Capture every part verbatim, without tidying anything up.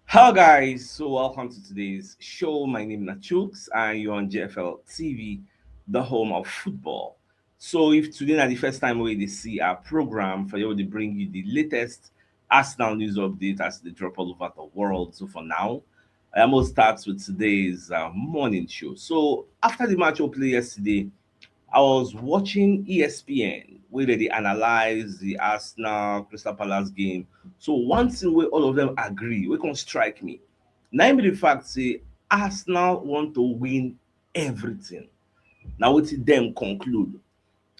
Hello guys, so welcome to today's show. My name is Nachooks and you're on J F L T V, the home of football. So if today na the first time wey you dey see our program, for you to bring you the latest Arsenal news update as they drop all over the world. So for now, I almost start with today's uh, morning show. So after the match we play yesterday, I was watching E S P N where they analyze the Arsenal Crystal Palace game. So one thing where all of them agree, we can strike me. Now be the fact say Arsenal want to win everything. Now what them conclude.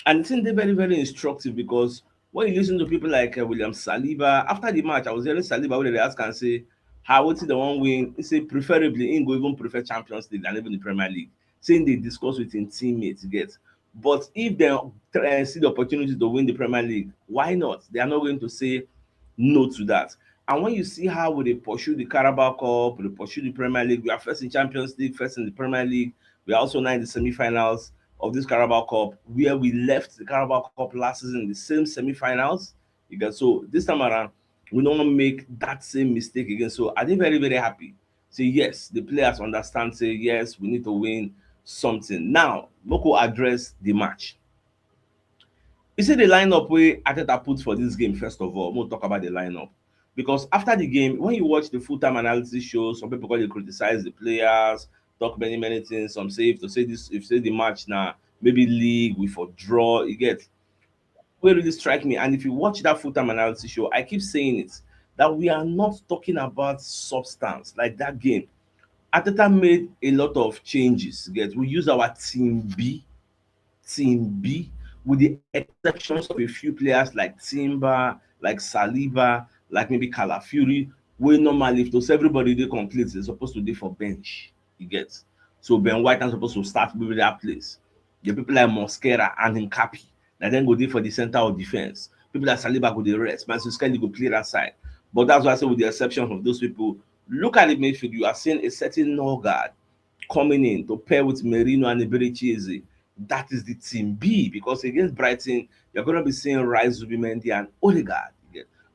And it's very, very instructive because when you listen to people like uh, William Saliba, after the match, I was hearing Saliba where they ask and say, how would they want win? He say preferably in go even prefer Champions League than even the Premier League. Saying they discuss with his teammates, you get. But if they uh, see the opportunity to win the Premier League, why not? They are not going to say no to that. And when you see how we dey pursue the Carabao Cup, we dey pursue the Premier League, we are first in Champions League, first in the Premier League, we are also now in the semi-finals of this Carabao Cup, where we left the Carabao Cup last season in the same semi-finals. You get, so this time around, we don't make that same mistake again. So I think very, very happy. Say yes, the players understand. Say yes, we need to win something. Now, Moko address the match. You see the lineup where Arteta put for this game first of all. We'll talk about the lineup because after the game, when you watch the full-time analysis show, some people call you criticize the players, talk many many things. Some say if to say this, if say the match now maybe league we for draw. You get, where really strike me, and if you watch that full-time analysis show, I keep saying it that we are not talking about substance like that game. Arteta made a lot of changes. Get, we use our team B team B, with the exceptions of a few players like Timber, like Saliba, like maybe Calafiori, where normally if those everybody they complete, they're supposed to be for bench. You get, so Ben White is supposed to start with that place. The people like Mosquera and Hincapi, that then go there for the center of defense. People like Saliba go the rest, Mansus Kelly go play that side. But that's why I say, with the exception of those people, look at the midfield. You are seeing a certain Norgard coming in to pair with Merino and Eberechi Eze. That is the team B, because against Brighton, you're going to be seeing Rice, Zubimendi, and Odegaard.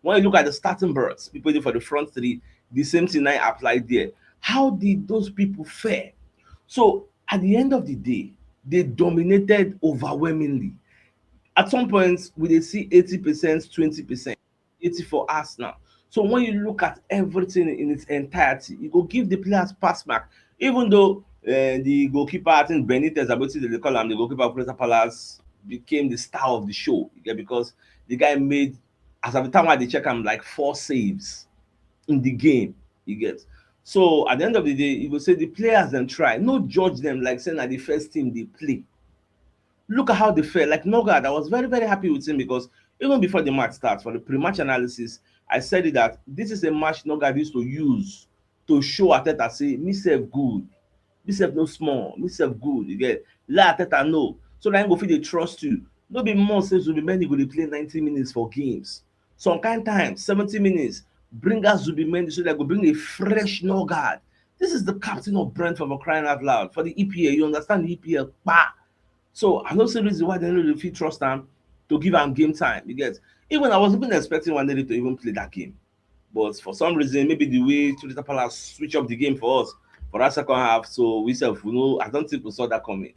When you look at the starting berths, people for the front three, the same thing I applied there. How did those people fare? So at the end of the day, they dominated overwhelmingly. At some points, we they see eighty percent, twenty percent. Eighty for Arsenal. So when you look at everything in its entirety, you go give the players pass mark. Even though uh, the goalkeeper, I think Benitez, I believe they call him the goalkeeper of Crystal Palace, became the star of the show. Yeah, because the guy made, as of the time I check him, like four saves in the game. You get. So at the end of the day, you go say the players then try. No judge them like saying that the first team they play. Look at how they fare. Like Norgard, I was very, very happy with him because even before the match starts, for the pre-match analysis, I said it that this is a match Norgard used to use to show Arteta say, me self good, me self no small, me self good. You get, let Arteta know. So that he go feel they trust you. No be more say Zubimendi go dey play ninety minutes for games. Some kind time, seventy minutes, bring out Zubimendi so that go bring a fresh Norgard. This is the captain of Brentford, for crying out loud. For the E P L, you understand the E P L, bah. So I no see reason why they no dey fit trust am to give am game time. You get? Even I was even expecting Waneri to even play that game. But for some reason, maybe the way Crystal Palace switch up the game for us for that second half, so we self, we know, I don't think we saw that coming.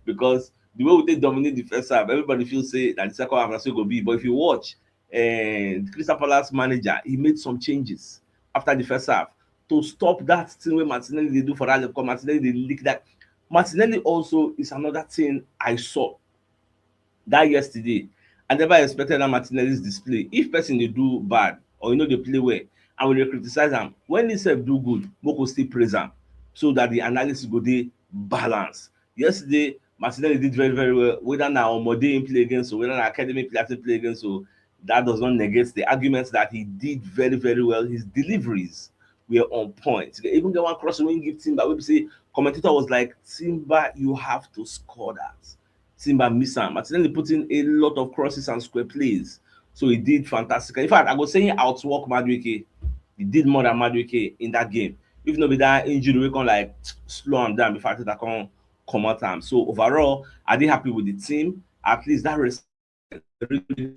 Because the way we take dominate the first half, everybody feels say that the second half na so e go be. But if you watch, and Crystal Palace manager, he made some changes after the first half to stop that thing wey Martinelli dey do for that left corner. Martinelli dey leak that. Martinelli also is another thing I saw that yesterday. I never expected that Martinelli's display. If person dey do bad or you know they play well, I will criticize am. When he self do good, Moko still praise am so that the analysis go dey balance. Yesterday, Martinelli did very, very well. Whether na Omode he play against, or whether na academy player he play against, so that does not negate the argument that he did very, very well. His deliveries were on point. They even get one cross when give Timber. We say commentator was like, Timber, you have to score that. Timber miss am. Martinelli put in a lot of crosses and square plays. So he did fantastic. In fact, I go say he outwork Madueke. He did more than Madueke in that game. If not be that injury, we can like slow him down before Arteta can come out. Am. So overall, I did happy with the team. At least that rest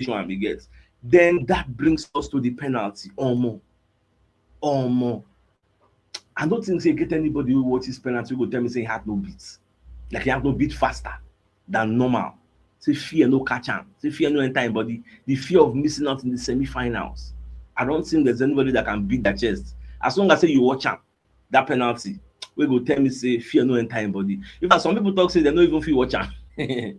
one we get. Then that brings us to the penalty. Omo. Omo. I don't think say get anybody who watches penalty who go tell me say he had no beat. Like he had no beat faster than normal. Say fear no catch am. Say fear no enter him body. The fear of missing out in the semi-finals. I don't think there's anybody that can beat their chest. As long as say you watch am, that penalty, we go tell me say fear no enter him body. In fact, some people talk say they no even feel watch am. They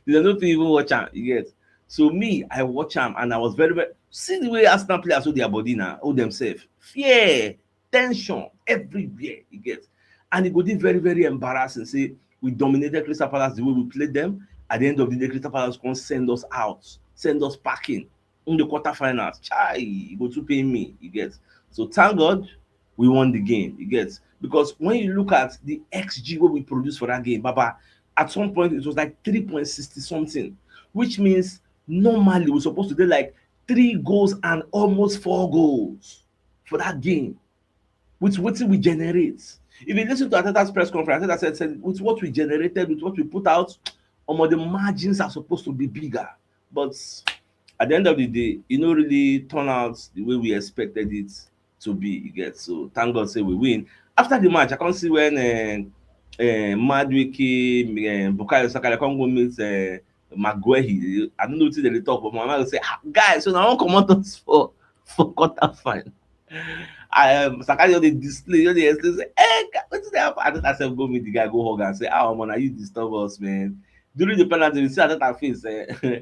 no feel even watch am. You get? So me, I watch am and I was very, very, see the way Arsenal players hold their body now, hold themselves. Fear, tension everywhere, you get. And it go be very, very embarrassing. Say we dominated Crystal Palace the way we played them. At the end of the day, Crystal Palace can send us out, send us packing in the quarterfinals. Chai, e go too pain me, you get. So thank God we won the game, you get. Because when you look at the X G what we produced for that game, Baba, at some point it was like three point sixty something, which means normally we're supposed to do like three goals and almost four goals for that game with what we generate. If you listen to Arteta's press conference, Arteta said, said with what we generated, with what we put out, um, the margins are supposed to be bigger. But at the end of the day, it no really turn out the way we expected it to be. You get? So thank God say we win. After the match, I can't see when uh, uh, Madueke, uh, Bukayo Saka, come go meet uh, Maguehi. I don't know what they talk, but my man will say, ah, guys, so now I want come out for for quarter final. I um, Saka just dey display, just dey explain, say, hey, wetin dey happen? I just myself go meet the guy, go hug and say, ah, man, are you disturb us, man? During the penalty, we see Arteta face. Eh?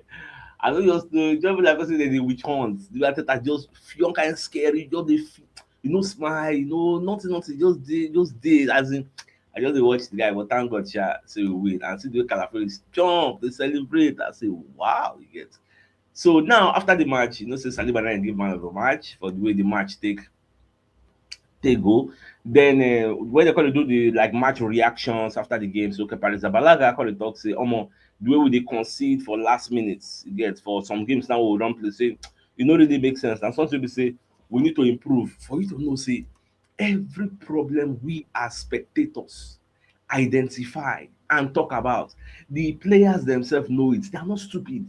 I don't just know, just be like person that they witch hunt. The Arteta just feel kind of scary, just they feel, you know, smile, you know, nothing, nothing, just dey, just dey. As in, I just dey watch the guy, but thank God, sha, say we win. And see the way Calafiori jump, they celebrate. I say, wow, you get. So now after the match, you know, say Saliba now give man of the match for the way the match take take go. Then uh, when they call it do the like match reactions after the game, so Kepa Arrizabalaga call it talk say, omo, the way we dey concede for last minutes, you get, for some games now we don't play. Say, you know, really make sense. And something we say we need to improve for you to know say every problem we as spectators identify and talk about, the players themselves know it. They are not stupid.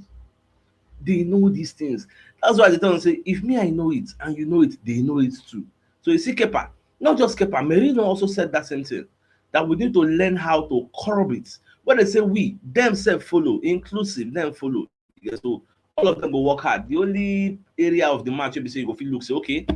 They know these things. That's why they tell them say, if me I know it and you know it, they know it too. So you see Kepa, not just Kepa, Merino also said that same thing, that we need to learn how to curb it. When they say we, themselves follow, inclusive, them follow. Yes, so all of them will work hard. The only area of the match you be say you go feel look say, okay,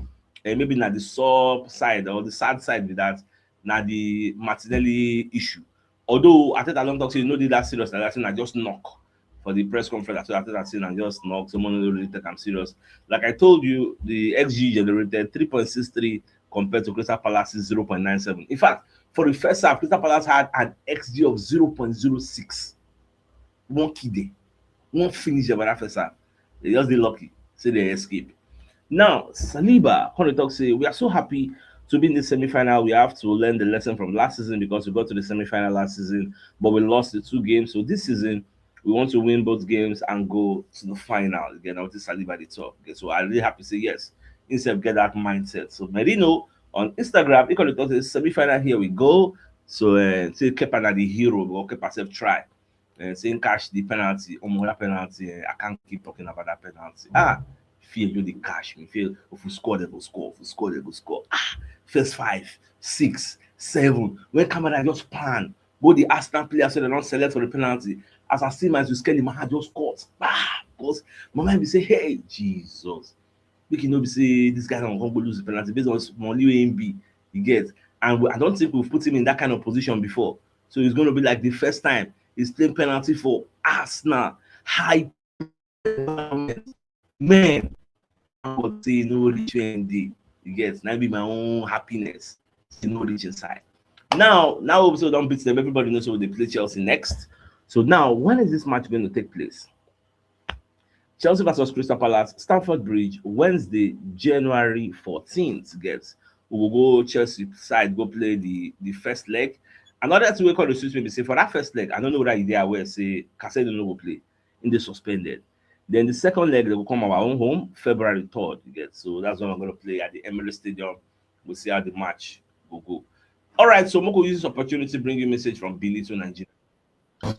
and maybe not the sub side or the sad side with that, not the Martinelli issue. Although I think I don't talk say you know did that serious, like I think I just knock for the press conference. So I think I seen I just knock. Someone really take am serious. Like I told you, the X G generated three point six three compared to Crystal Palace's zero point nine seven. In fact, for the first half, Crystal Palace had an X G of zero point zero six. One kid there, one finish there by that first half. They just dey lucky, say they escape. Now, Saliba come dey talk say we are so happy to be in the semi-final. We have to learn the lesson from last season because we got to the semi-final last season, but we lost the two games. So this season, we want to win both games and go to the final again. Now this Saliba dey talk. Okay, so I really happy say yes, instead get that mindset. So Merino on Instagram, he come dey talk say semi-final, here we go. So uh, say Kepa na the hero, because Kepa self try. Uh, saying catch the penalty, omo, that penalty. Uh, I can't keep talking about that penalty. Ah, fear you dey catch me. Fear if we score, they go score. If we score, they go score. Ah, first five, six, seven. When camera just pan, go the Arsenal players so they don't select for the penalty. As I see my Zuskeli, my heart just cut. Bah, because my mind be say, hey, Jesus. Make you know be say this guy don't go lose the penalty based on small U A M B you get. And we, I don't think we've put him in that kind of position before. So it's going to be like the first time he's playing penalty for Arsenal. High environment. Man, I would say no reach N D. You get, now be my own happiness. Say no reach inside. Now, now we don't beat them. Everybody knows how they play Chelsea next. So now, when is this match going to take place? Chelsea versus Crystal Palace, Stamford Bridge, Wednesday, January fourteenth. Get, we will go Chelsea side, go play the the first leg. Another thing we call the switch maybe say for that first leg, I don't know whether you dey aware say Caicedo no go play, in the suspended. Then the second leg they will come our own home February third. You get, so that's when we're gonna play at the Emirates Stadium. We'll see how the match will go. All right, so Moko use this opportunity to bring you a message from Benin to Nigeria. Pura,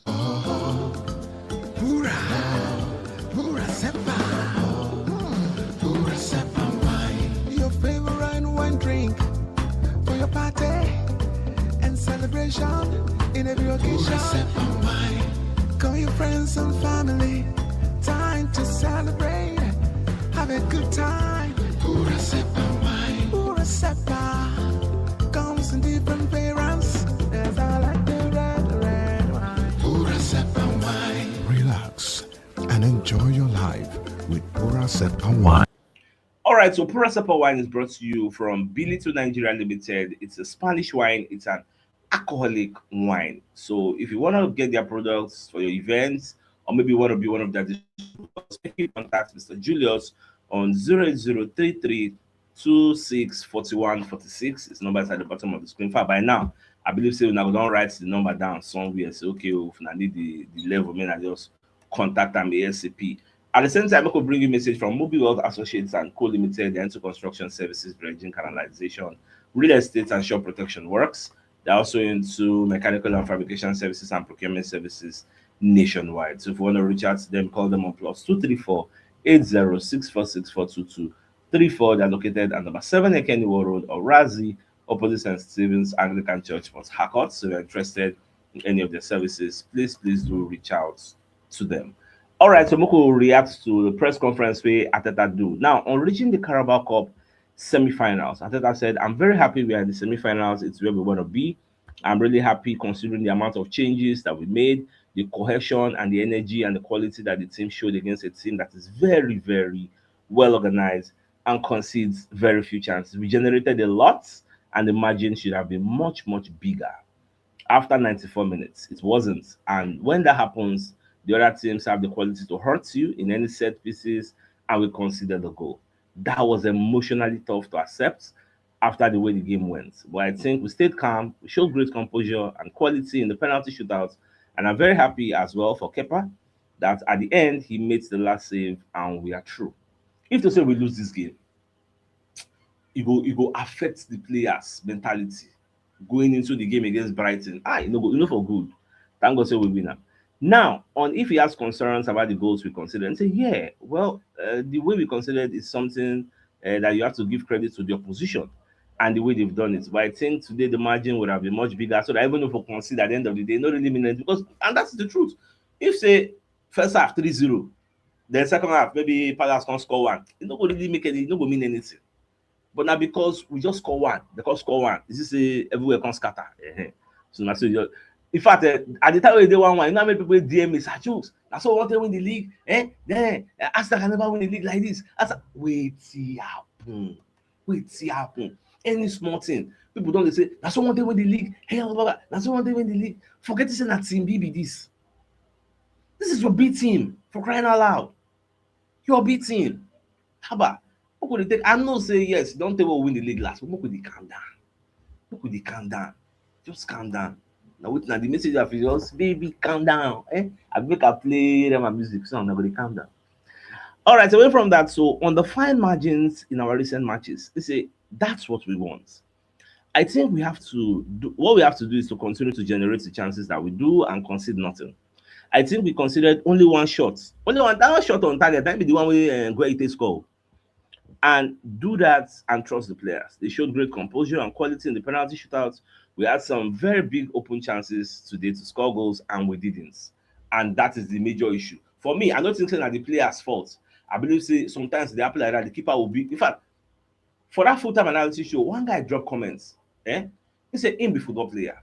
pura sepa, pura sepa wine. Your favorite wine drink for your In every occasion, call your friends and family. Time to celebrate. Have a good time. Pura Sepa wine. Pura Sepa comes in different variants. There's I like the red, red wine. Pura Sepa wine. Relax and enjoy your life with Pura Sepa wine. All right, so Pura Sepa wine is brought to you from Billy to Nigeria Limited. It's a Spanish wine. It's an alcoholic wine. So if you want to get their products for your events, or maybe you want to be one of their distributors, make you contact Mister Julius on zero zero three three two six forty-one forty-six. His number is at the bottom of the screen. Far by now, I believe say una go don write the number down somewhere. Say, okay, oh, if una need the, the level, man, I just contact am ASAP. At the same time, I could bring you message from Mobi Wealth Associates and Co Limited. They're into construction services, dredging, canalization, real estate, and shore protection works. They're also into mechanical and fabrication services and procurement services nationwide. So if you want to reach out to them, call them on plus two three four eight zero six four six four two two three four. They're located at number seven Ekeniwo Road, Orazi, opposite Saint Stephen's Anglican Church, Port Harcourt. So if you're interested in any of their services, please, please do reach out to them. All right, so Moko reacts to the press conference where Arteta do. Now, on reaching the Carabao Cup semi-finals, Arteta said, "I'm very happy we are in the semi-finals. It's where we want to be. I'm really happy considering the amount of changes that we made, the cohesion and the energy and the quality that the team showed against a team that is very, very well organized and concedes very few chances. We generated a lot, and the margin should have been much, much bigger." After ninety-four minutes, it wasn't. And when that happens, the other teams have the quality to hurt you in any set pieces, and we conceded the goal. That was emotionally tough to accept after the way the game went. But I think we stayed calm, we showed great composure and quality in the penalty shootout, and I'm very happy as well for Kepa that at the end he made the last save and we are through. If to say we lose this game, it go, it go affect the players' mentality going into the game against Brighton. Ah, you know, you know for good. Thank God say we win am. Now, on if he has concerns about the goals we considered, and say, yeah, well, uh, the way we considered is something uh, that you have to give credit to the opposition and the way they've done it. But I think today the margin would have been much bigger. So that even if we concede at the end of the day, no really mean anything. Because, and that's the truth. If say first half three zero, then second half maybe Palace can score one, it no go really make any, it no go mean anything. But now because we just score one, they can score one. This is say everywhere can scatter. Ehen. So now so you, in fact, uh, at the time we dey one one, you know how many people D M me, "Sir Jokes, na so we want to win the league, eh? Then uh, Arsenal can never win the league like this." Arsenal, wetin happen? Wetin happen? Any small thing, people don dey say, "Na so we want to win the league. Hey, blah, blah, blah. Na so we want to win the league." Forget to say na team B be this. This is your B team, for crying out loud. Your B team. Haba, who could take? I know say yes, don't tell we win the league last, but make we dey calm down. Make we dey calm down. Just calm down. Now with now the message of yours, baby, calm down. Eh? I make I play them music, so I'm not gonna calm down. All right, away from that. So on the fine margins in our recent matches, they say that's what we want. I think we have to do, what we have to do is to continue to generate the chances that we do and concede nothing. I think we considered only one shot, only one, that one shot on target. That be the one we uh, go take score, and do that and trust the players. They showed great composure and quality in the penalty shootouts. We had some very big open chances today to score goals, and we didn't. And that is the major issue for me. I don't think say na the players' fault. I believe say sometimes they happen like that. The keeper will be, in fact, for that full time analysis show, one guy drop comments. Eh? He said him be football player.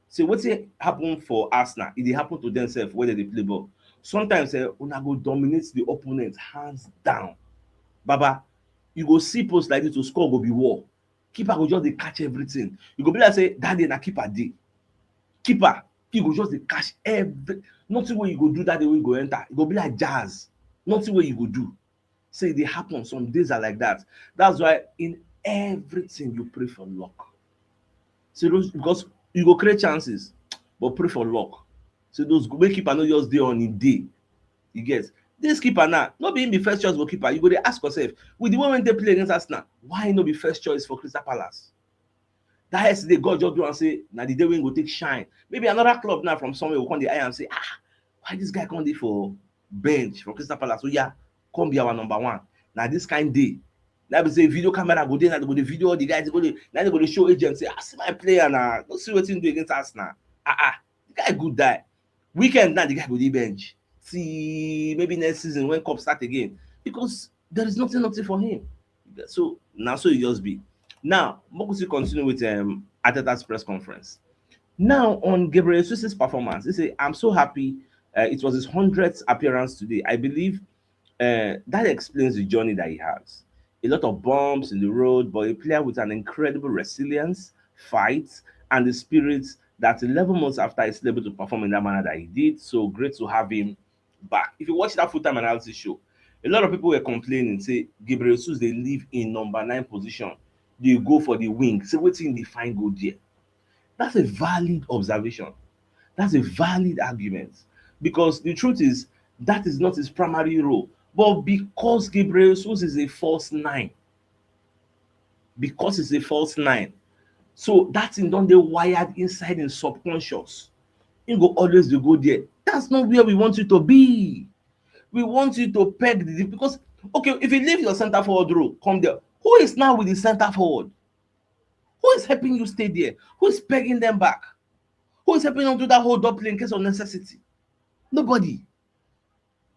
Say wetin happen for Arsenal, e dey happen to themselves when they dey play ball. Sometimes eh, una go dominate the opponent hands down. Baba, you go see post like this to score go be war. Keeper go just dey catch everything. You go be like say that day na keeper day. Keeper, he go just dey catch every, nothing wey you go do that day wey you go enter. E go be like jazz. Nothing wey you go do. Say e dey happen. Some days are like that. That's why in everything you pray for luck. So those, because you go create chances, but pray for luck. So those make keeper no just dey on in day. You get this keeper now, no be him be first choice goalkeeper. You go dey ask yourself, with the way when they play against Arsenal, why no be first choice for Crystal Palace? That yesterday, God just do and say, now the day when go take shine. Maybe another club now from somewhere will come the eye and say, ah, why this guy come dey for bench for Crystal Palace? So yeah, come be our number one. Now this kind day, That be say video camera go dey, na dey go dey video all the guys, dey go dey, na dey go dey show agents say, "Ah, see my player na, go see wetin he do against Arsenal." Ah, ah, the guy good die. Weekend now, the guy go dey bench. See, maybe next season when cup start again, because there is nothing, nothing for him. So now, so it just be. Now, make we still continue with um, Arteta's press conference. Now, on Gabriel Jesus's performance, he say, "I'm so happy. Uh, it was his hundredth appearance today. I believe uh, that explains the journey that he has. A lot of bumps in the road, but a player with an incredible resilience, fight, and the spirit that eleven months after is still able to perform in that manner that he did. So great to have him back." If you watch that full-time analysis show, a lot of people were complaining, say Gabriel Jesus dey live in number nine position. Dey go for the wing. Say wetin dey find go there. That's a valid observation. That's a valid argument. Because the truth is, that is not his primary role. But because Gabriel Jesus is a false nine, because he's a false nine, so that thing don dey wired inside him subconscious. He go always dey go there. That's not where we want you to be. We want you to peg the, because, okay, if you leave your center forward role, come there. Who is now with the center forward? Who is helping you stay there? Who is pegging them back? Who is helping them do that hold up play in case of necessity? Nobody.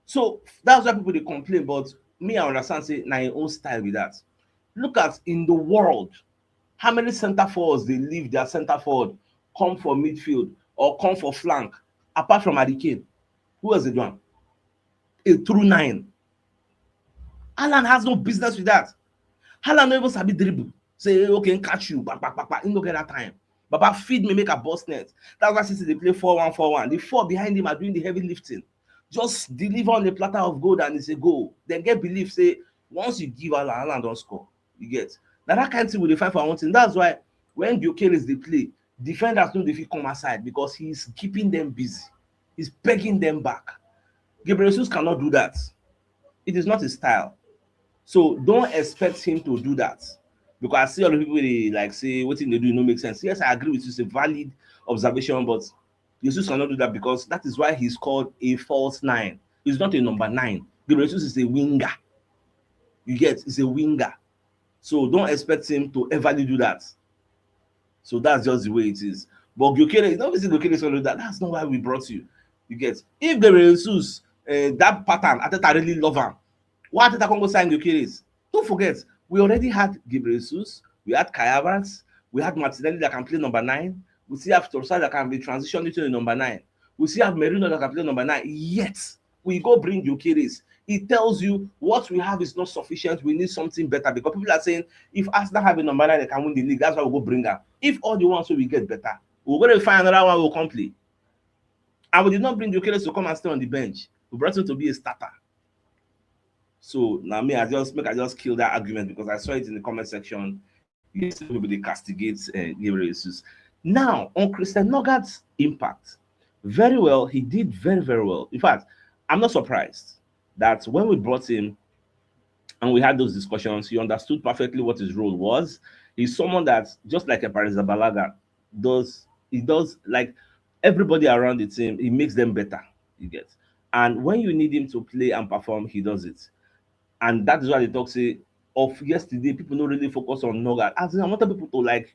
So that's why people dey complain. But me, I understand say na him own style be that. Look at, in the world, how many center forwards dey leave their center forward, come for midfield or come for flank, apart from Harry Kane? Who else dey do am? A true nine. Haaland has no business with that. Haaland no even sabi dribble. Say, "Okay, catch you, back, back, back, back." He no get that time. Baba, feed me, make I bust net. That's why City dey play four one four one. The four behind him are doing the heavy lifting. Just deliver on the platter of gold and it's a goal. Then get belief say once you give Haaland, Haaland don score. You get? Na that kind thing we dey find for our own team. That's why when Gyökeres dey play, defenders no dey fit come aside because he's keeping them busy. He's pegging them back. Gabriel Jesus cannot do that. It is not his style. So don't expect him to do that. Because I see all the people dey like say wetin dey do no make sense. Yes, I agree with you. It's a valid observation, but Jesus cannot do that because that is why he's called a false nine. He's not a number nine. Gabriel Jesus is a winger. You get? He's a winger. So don't expect him to everly do that. So that's just the way it is. But Gyökeres, you know, obviously Gyökeres is gonna do that. That's not why we brought you. You get? If Gabriel Jesus, uh, that pattern, Arteta really love him. Why Arteta come go sign Gyökeres? Don't forget, we already had Gabriel Jesus, we had Kai Havertz, we had Martinelli that can play number nine. We still have Trossard that can be transitioned into the number nine. We still have Merino that can play number nine. Yet we go bring Gyökeres. It tells you what we have is not sufficient. We need something better because people are saying if Arsenal have a number nine, they can win the league. That's why we go bring her. If all the ones we get better, we're going to find another one will come play. And we did not bring Gyökeres to come and stay on the bench. We brought him to be a starter. So now me, I just make I just kill that argument because I saw it in the comment section. Yes, people dey castigate uh, Gabriel Jesus. Now on Christian Nørgaard's impact, very well, he did very, very well. In fact, I'm not surprised that when we brought him and we had those discussions, he understood perfectly what his role was. He's someone that, just like a Paris Balaga, does he does like everybody around the team, he makes them better. You get? And when you need him to play and perform, he does it. And that is why they talk say of yesterday, people don't really focus on Nørgaard. As in, I wanted people to like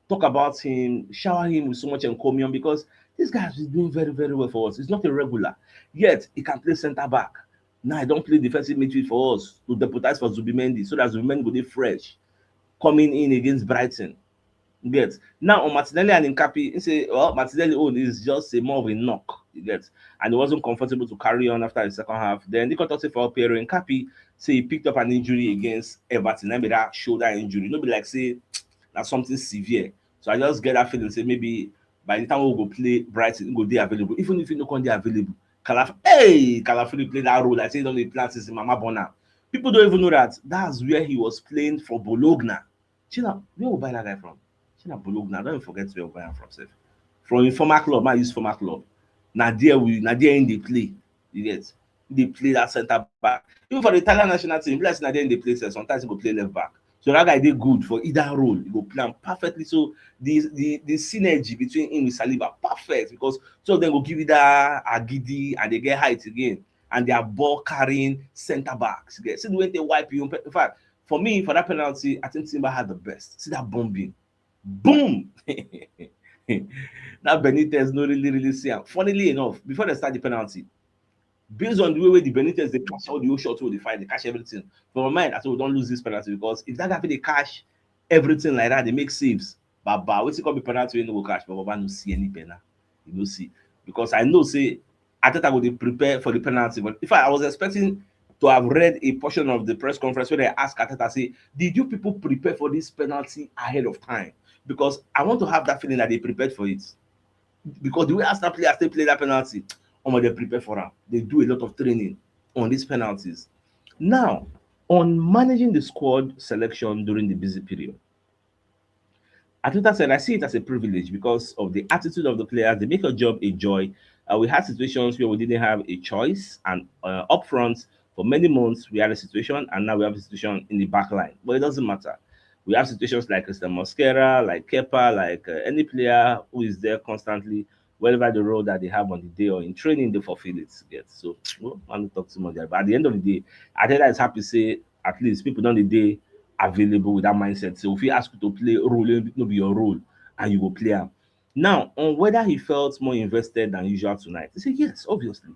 talk about him, shower him with so much encomium because this guy has been doing very, very well for us. He's not a regular. Yet he can play center back. Now I don't play defensive midfield for us to deputize for Zubimendi so that Zubimendi go dey fresh coming in against Brighton. You get? Now on Martinelli and Nketiah, he say, well, Martinelli own is just a more of a knock. You get? And he wasn't comfortable to carry on after the second half. Then they got to say for Pierre Nketiah, say he picked up an injury against Everton. Maybe that shoulder injury. No be like say that's something severe. So I just get that feeling say maybe by the time we go play Brighton, he go dey available. Even if he no come dey available, Calaf hey, Calafuri play that role. I say he don dey play since him mama born am. People don't even know that that's where he was playing for Bologna. China, where we buy that guy from? China Bologna. I don't even forget where we buy him from. Sef. From his former club, my use former club. Na there we, na there in dey play. You get? They play that center back. Even for the Italian national team, like na there in dey play. Sef, sometimes he go play left back. So that guy dey good for either role. He go play am perfectly. So the the the synergy between him with Saliba perfect because two of them go give you that agidi and they get height again. And they are ball carrying center backs. You get? See the way they wipe you. In fact, For me, for that penalty, I think Timber had the best. See that bombing. Boom! That Benitez no really, really see am. Funnily enough, before they start the penalty, based on the way wey the Benitez dey catch all the whole shot wey dey find, dey catch everything. For my mind, I say we don lose this penalty, because if that guy fit dey catch everything like that, dey make saves, baba, wetin come be penalty wey no go catch? But baba no see any penalty. You no see, because I know say Arteta go dey prepare for the penalty. But in fact, I was expecting to have read a portion of the press conference where they ask Arteta, say, "Did you people prepare for this penalty ahead of time?" Because I want to have that feeling that they prepared for it. Because the way Arsenal players dey play that penalty, omo, they prepare for am. They do a lot of training on these penalties. Now, on managing the squad selection during the busy period, Arteta said, "I see it as a privilege because of the attitude of the players. They make your job a joy. Uh, we had situations where we didn't have a choice, and uh, up front, for many months, we had a situation, and now we have a situation in the back line. But it doesn't matter. We have situations like Christian Mosquera, like Kepa, like uh, any player who is there constantly, whatever the role that they have on the day or in training, they fulfill it." Yes. So, well, I don't talk too much there. But at the end of the day, Arteta is happy say at least people don dey available with that mindset. So if he ask you to play a role, no be your role, and you go play am. Now, on whether he felt more invested than usual tonight, he said, "Yes, obviously.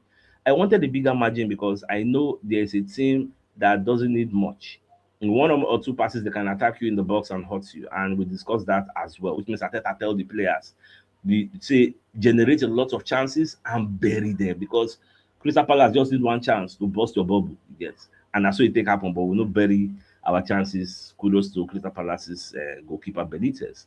I wanted a bigger margin because I know there's a team that doesn't need much. In one or two passes, they can attack you in the box and hurt you." And we discussed that as well, which means Arteta tell the players, we say, generate a lot of chances and bury them, because Crystal Palace just need one chance to burst your bubble, you get. And that's what it take happen, but we no bury our chances. Kudos to Crystal Palace's uh, goalkeeper Benitez.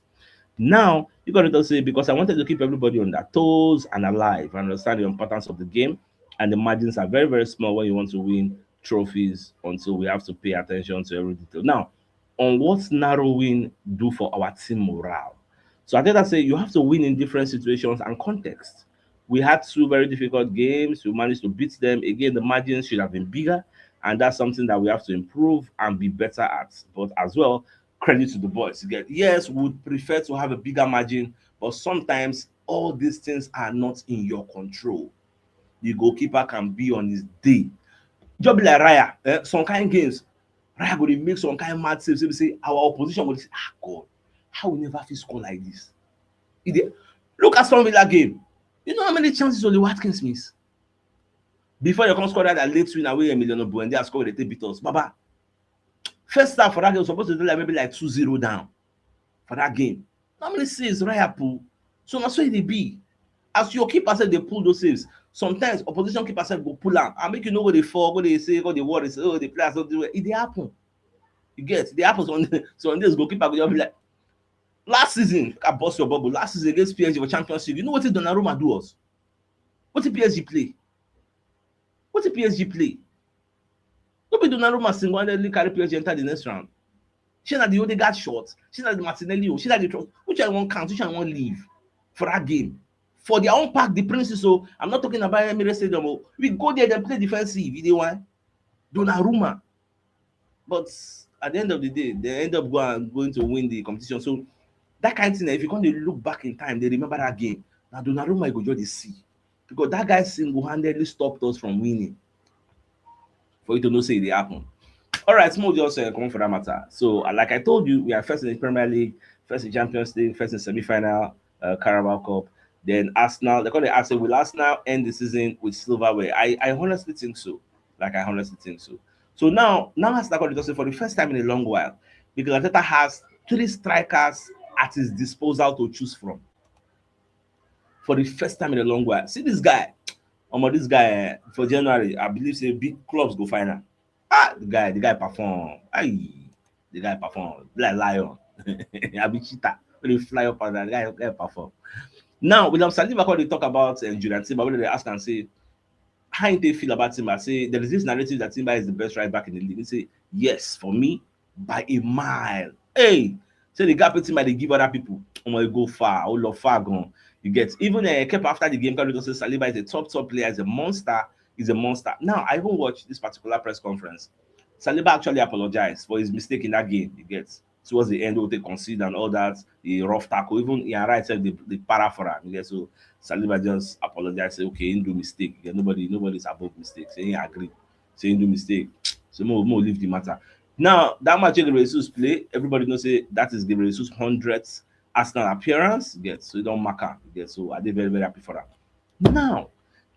Now, you got to say, "Because I wanted to keep everybody on their toes and alive. I understand the importance of the game, and the margins are very, very small when you want to win trophies until we have to pay attention to every detail." Now, on what narrowing do for our team morale. So I think that say you have to win in different situations and contexts. We had two very difficult games. We managed to beat them. Again, the margins should have been bigger, and that's something that we have to improve and be better at. But as well, credit to the boys. Again, yes, we would prefer to have a bigger margin, but sometimes all these things are not in your control. The goalkeeper can be on his day. Just be like Raya. Eh? Some kind games, Raya go dey make some kind mad saves. Say, our opposition go say, "Ah, God, how we never fit score like this?" E dey, look at Aston Villa game. You know how many chances Oli Watkins miss? Before they come score that late winner wey Emiliano Buendia score, they take beat us. Baba, first half for that game supposed to be like maybe like two zero down for that game. How many saves Raya pull? So na so e dey be. As your keeper said, they pull those saves. Sometimes opposition keeper said go pull am and make you know where they fall, where they say, where they worry, say, "Oh, the players don't do it." It dey happen. You get, it dey happen. Some, some days goalkeeper go just be like, last season, I burst your bubble. Last season against P S G for Champions League, you know what Donnarumma do us? What did P S G play? What did P S G play? No be Donnarumma single-handedly carry P S G enter the next round. She na the Odegaard shot. She na the Martinelli. Oh, she na the tro-, which I won't count, which I won't leave for that game. For their own park, the Princes. So I'm not talking about Emirates Stadium. Oh, we go there, they play defensive. You know why? Donnarumma. But at the end of the day, they end up go and going to win the competition. So that kind of thing, if you come dey look back in time, they remember that game. Now Donnarumma, you go just dey see, because that guy single-handedly stopped us from winning. For you to know say it dey happen. All right, small just uh, come for that matter. So uh, like I told you, we are first in the Premier League, first in Champions League, first in semi-final, uh, Carabao Cup. Then Arsenal, they call it Arsenal. Will Arsenal end the season with silverware? I, I honestly think so. Like I honestly think so. So now, now Arsenal call it also for the first time in a long while, because Arteta has three strikers at his disposal to choose from. For the first time in a long while. See this guy. Omo, this guy eh, for January, I believe say big clubs go find am. Ah, the guy, the guy perform. Aye, the guy perform. Be like lion. I be cheetah. When he fly up and down, the guy, the guy perform. Now, William Saliba come dey talk about uh, Julian Timber. When they ask and say, "How do you feel about Timber?" Say, "There is this narrative that Timber is the best right back in the league." He say, "Yes, for me, by a mile." Hey, say the gap wey Timber dey give other people, omo, e go far, oh, love far gone. You get, even uh, Kepa after the game, Carlos say Saliba is a top, top player, is a monster, is a monster. Now, I even watched this particular press conference. Saliba actually apologized for his mistake in that game, you get, towards the end, wey they concede and all that, the rough tackle, even Ian Wright said the, the para for him. You get, so Saliba just apologized, say, "Okay, he do mistake." You get, nobody, nobody's above mistake. Say he agree. Say he do mistake. So more, more leave the matter. Now, that match wey Gabriel Jesus play, everybody know say that is Gabriel Jesus hundredth Arsenal appearance. You get, so you don mark am. You get, so I dey very, very happy for am. Now,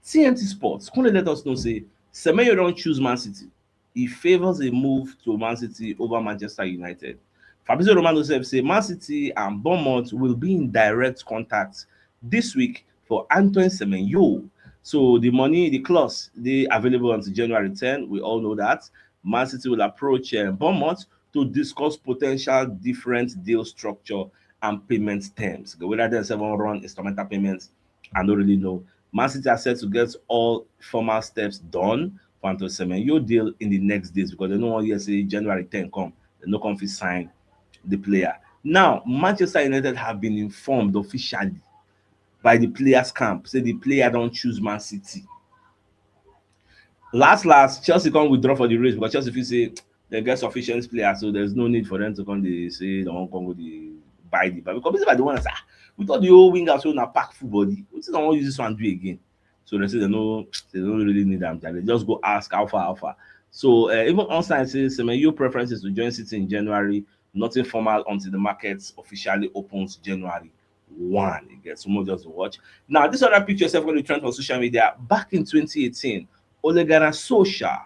T N T Sports come dey let us know say Semenyo don choose Man City. He favours a move to Man City over Manchester United. Fabrizio Romano sef say Man City and Bournemouth will be in direct contact this week for Antoine Semenyo. So the money, the clause, dey available until January ten. We all know that. Man City will approach uh, Bournemouth to discuss potential different deal structure and payment terms. Whether dem sef wan run instrumental payments, I no really know. Man City are set to get all formal steps done for Antoine Semenyo deal in the next days, because dem no wan hear say January ten come, dem no come fit sign the player. Now, Manchester United have been informed officially by the players' camp say the player don choose Man City. Last last, Chelsea come withdraw for the race because Chelsea feel say dem get sufficient players, so there's no need for them to come dey say dem wan come go dey buy the ball. Because people dey wonder say, "Ah, with all the old wingers wey una pack full body, wetin dem wan use this one do again?" So dem say dem no, dem no really need am. Dem just go ask how far, how far. So uh, even Onstime say Semenyo preference is to join City in January, nothing formal until the market officially opens January one. You get, so more just to watch. Now, this other picture sef wey dey trend for social media. Back in twenty eighteen, Ole Gunnar Solskjaer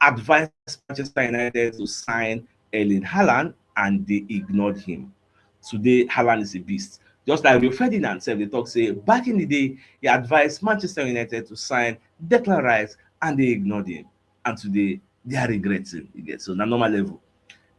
advised Manchester United to sign Erling Haaland, and they ignored him. Today, Haaland is a beast. Just like Rio Ferdinand sef dey talk say back in the day, he advised Manchester United to sign Declan Rice, and they ignored him. And today, they are regretting. You get, so na normal level.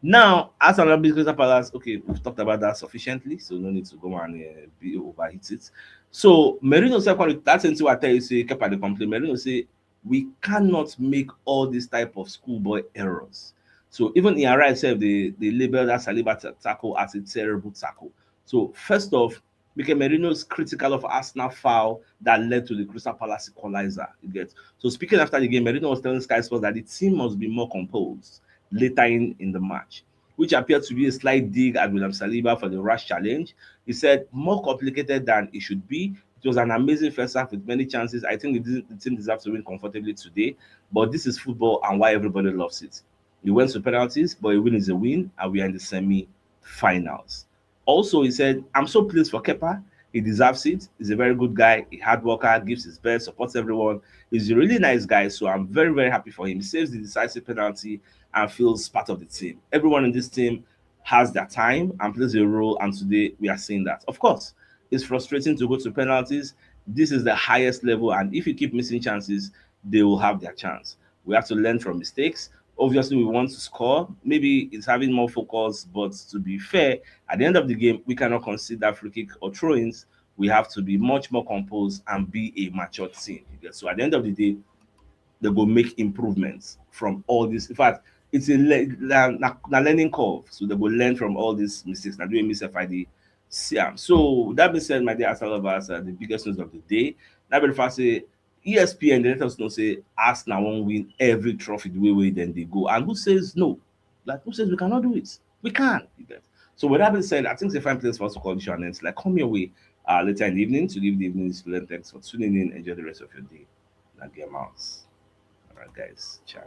Now, as another big Crystal Palace, okay, we've talked about that sufficiently, so no need to go and uh, be overheat it. So Mourinho sef come, that same thing I tell you say Kepa dey complain. Mourinho say we cannot make all this type of schoolboy errors. So even in arrive sef, they they label that Saliba ta- tackle as a terrible tackle. So first off, Mikel Merino is critical of Arsenal foul that led to the Crystal Palace equalizer. You get, so speaking after the game, Merino was telling Sky Sports that the team must be more composed later in in the match, which appeared to be a slight dig at William Saliba for the rash challenge. He said, "More complicated than it should be. It was an amazing first half with many chances. I think the, the team deserves to win comfortably today, but this is football and why everybody loves it. It went to penalties, but a win is a win, and we are in the semi-finals." Also, he said, "I'm so pleased for Kepa. He deserves it. He's a very good guy, a hard worker, gives his best, supports everyone. He's a really nice guy, so I'm very, very happy for him. He saves the decisive penalty and feels part of the team. Everyone in this team has their time and plays a role, and today we are seeing that." Of course, it's frustrating to go to penalties. This is the highest level, and if you keep missing chances, they will have their chance. We have to learn from mistakes. Obviously, we want to score. Maybe it's having more focus, but to be fair, at the end of the game, we cannot concede that free kick or throw-ins. We have to be much more composed and be a mature team. So at the end of the day, they go make improvements from all this. In fact, it's a le- na, na, na learning curve. So they go learn from all these mistakes. Now doing myself I dey see am. So that being said, my dear Arsenal lovers, uh, the biggest news of the day. Now, but if I say E S P N, they let us know say Arsenal won't win every trophy the way way then they go. And who says no? Like, who says we cannot do it? We can. You get. So with that being said, I think it's a fine place for us to call this show and end. Like, come your way uh, later in the evening to give the evening to learn. Thanks for tuning in. Enjoy the rest of your day. Like, get mouse. All right, guys. Ciao.